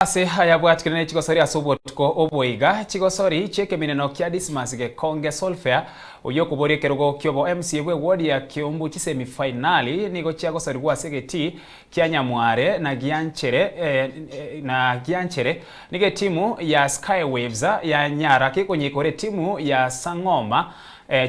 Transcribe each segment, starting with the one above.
Ase ayabwatikire ne chigosori ase obotuko oboiga, chigosori chi'ekemineno kia Dismas Gekonge Solfair, oyio okoboria ekerogo ki'obo MCA bw'eward ya Kiumbu chisemi fainali nigo chiagosorigwa ase egetii kia Nyamware na Gianchere na Gianchere nigo etimu ya Skywaves yanyara kekonyikora etimu ya Sang'oma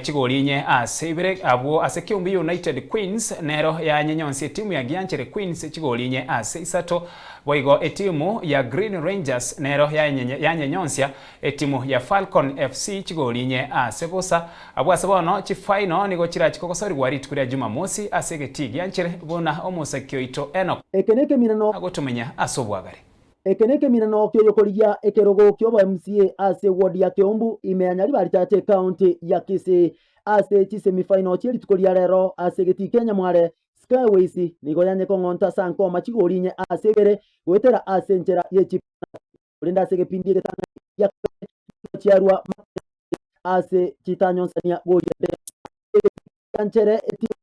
chigori inye ase ibere abwo ase Kiumbu United Queens nero yanyenyonsia etimu ya Gianchere Queens chigori inye ase isato Boigo etimu ya Green Rangers nero yanyenyonsia etimu ya Falcon FC chigoli inye ase bosa. Abwo ase bono chifaino nigo chirachi kogosorigwa rituko ria Jumamosi ase egetii gianchere buna omosaki oito Enock Eke nekeminano. agotomenya ase obwagare. Eke nekeminano ki'oyokorigia ekerogo ki'obo MCA ase ward ya Keumbu ime ya Nyaribari Chache Ekaunti ya Kisii ase chisemi final chie rituko ria rero ase egetii kia Nyamware Skyways nigo yanyekong'onta ase ankoma chigori inye ase ibere goetera ase enchera ye chipenati, korende ase egepindi egetang'ani gia kabere nigo chiarua mapenati ase chitanyonsania gori ende. Ase egepindi gia nchere etimu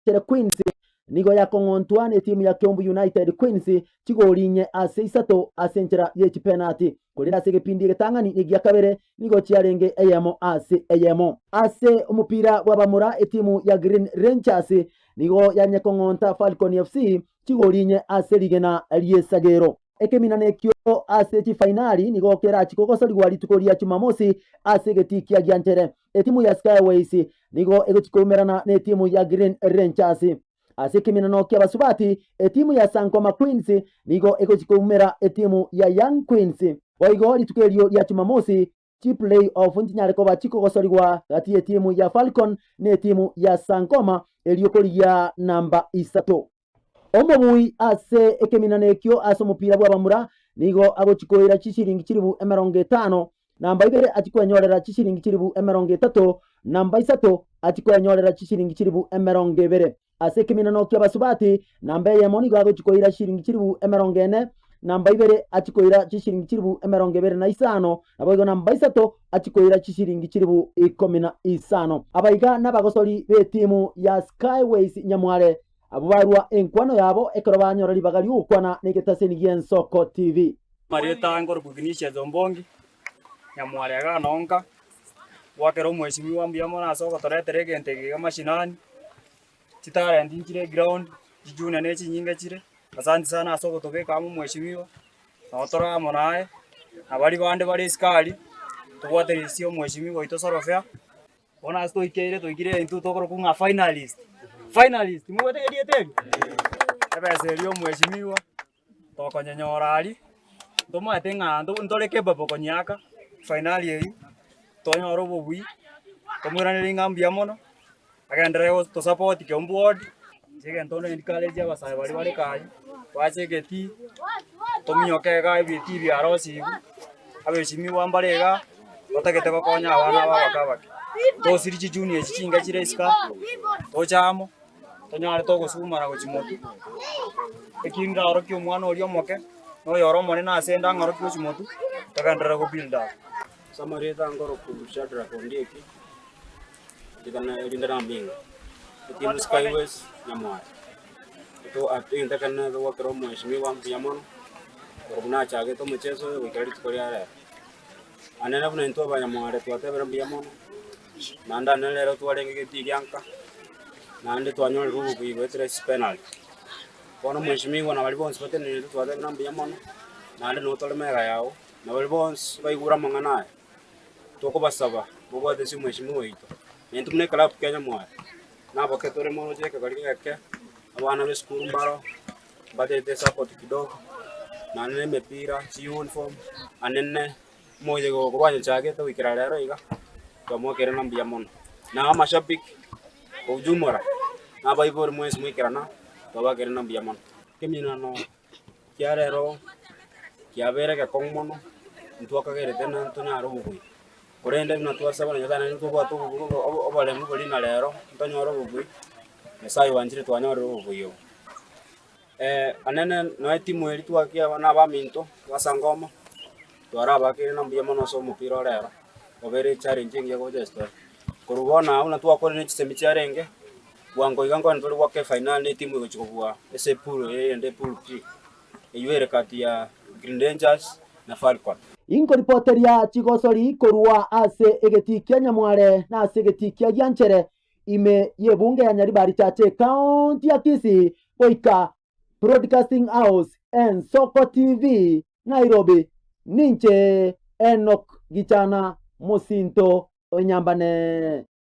ya Nchere Queens nigo yakong'ontwa netimu ya Kiambu United Queens chigori inye ase isato ase enchera ye chipenati, korende ase egepindi egetang'ani negia kabere nigo chiarenge eyemo ase eyemo. Ase omopira bw'abamura etimu ya Green Rangers nigo yanyekong'onta Falcon FC chigori inye ase rigena ri'esagero. Ekeminano ekio ase chifainali nigo kerachi kogosorigwa rituko ria Jumamosi ase egetii kia Gianchere. Etimu ya Skyways nigo egochi koumerana netimu ya Green Rangers. Ase ekeminano ki'abasubati, etimu ya Sankoma Queens nigo egochi koumera etimu ya Young Queens. Boigo rituko erio ria Jumamosi, chiplay off nchinyare koba chikogosorigwa gati y'etimu ya Falcon na etimu ya Sankoma erio korigia namba isato. Omobui ase ekeminano ekio ase omopira bw'abamura nigo agochi koira chishilingi chilifu emerongo etano, namba ibere achie kwenyorera chishilingi chilifu emerongo etato, namba isato achie kwenyorera chishilingi chilifu emerongo ebere. Ase ekeminano ki'abasubati, namba eyemo nigo agochi koira chishilingi chilifu emerongo ene, namba ibere achie koira chishilingi chilifu emerongo ebere na isano, naboigo namba isato achie koira chishilingi chilifu ikomi na isano. Abaiga nabagosori b'etimu ya Skyways Nyamware Abwo barua enkwano yabo ekero banyora ribaga ri'ogokwana negetaseni gi'Ensoko TV. Marieta nkorokwa Ignatius Ombongi, Nyamware iga nonka, gwakera omweshimiwa mbuya mono ase ogotoretera egento eke iga mashinani, chitalent nchire eground, chijunior ne chinyinge chire, asante sana ase ogotobeka amo omweshimiwa, nabo tore amo naye, na baria bande bare isiko aria, tobwate risio omweshimiwa oito Sorofia. Bono ase toikeire toikire intwe tokorokwa ng'a finalist, finalist mobwate erieta erio? Ebesa eria omweshimiwa tokonyenyora aria, ntomaete ng'a nto ntore capable konyeaka finali eywo, tonyore obobui, tomoiranerie ng'a mbuya mono, agenderere gotosupport Kiambu ward, inche egento nde encourage abasae baria bare kaye, bache egetii, tominyoke igaa ebitii biarosiwu, abeshimiwa mbare igaa. Otagete gokonya abana aba abake abake, tosirie chijunior echi chinke chire isiko aa, toche amo, tonyare togosumana gochia motwe, ekio ndaorokie omwana oria omoke, na oyore omonene ase ende ang'orokie gochia motwe, togenderere go build up. Ase amarieta ngoroku Shadrack Ondieki, rigana erinde naminga, etimu Skyways Nyamware. Egento ekenene togwakera omweshimiwa mbuya mono, korwa buna achagete omocheso oyo goikera rituko ria rero. Anene buna intwe abanyamware twatebire mbuya mono, naende anene rero twarenge getii gia nka, naende twanyorire obobui goetera ase chipenalty. Bono omweshimiwa na baria bonsi batenenerete twatebire mbuya mono, naende nigo tore magega yago, na baria bonsi baigure amang'ana aya, tokobasaba mobwate ase omweshimiwa oito. Na intwe buna eclub kia Nyamware, naboke tore moroche ekegori geke, abana ba esukuru mbaro. Mbatete support kidogo, naende na emepira, chiuniform, anene omoyega oyo korwa anyochagete goikera rero iga, twamoakeire ng'a mbuya mono. Na amashabiki kwa ujumla, na abaibori mwensi mwaikerana, twabakeire ng'a mbuya mono. Ekeminano kia rero kiabeire egekong'u mono, ntwakagerete ng'a ntonyare obobuya, korende buna twasaba na Nyasaye naende ntobwate obobu oboremu boria na rero, ntonyore obobuya. Nyasaye oanchire twanyorire obobuya obo. Anene noe etimu eria twakia abana abaminto twasanga omo, twarabakeire na mbuya mono ase omopira ore ero, obeire echallenge engiya gocha ase tore. Korwa bono abwo buna twakorire chisemi chiarenge, bwango iga nkonyora tore goaka efainali na etimu egochia kobua ase epool eye eyende epool P, eywo ere kati ya. Green Rangers na Falcon. Inkoripoteria chigosori korwa ase egetii kia Nyamware na ase egetii kia Gianchere ime y'ebunge ya Nyaribari Chache Ekaunti ya Kisii goika Broadcasting House Ensoko TV Nairobi ninche Enock Gichana mosinto o Nyambane.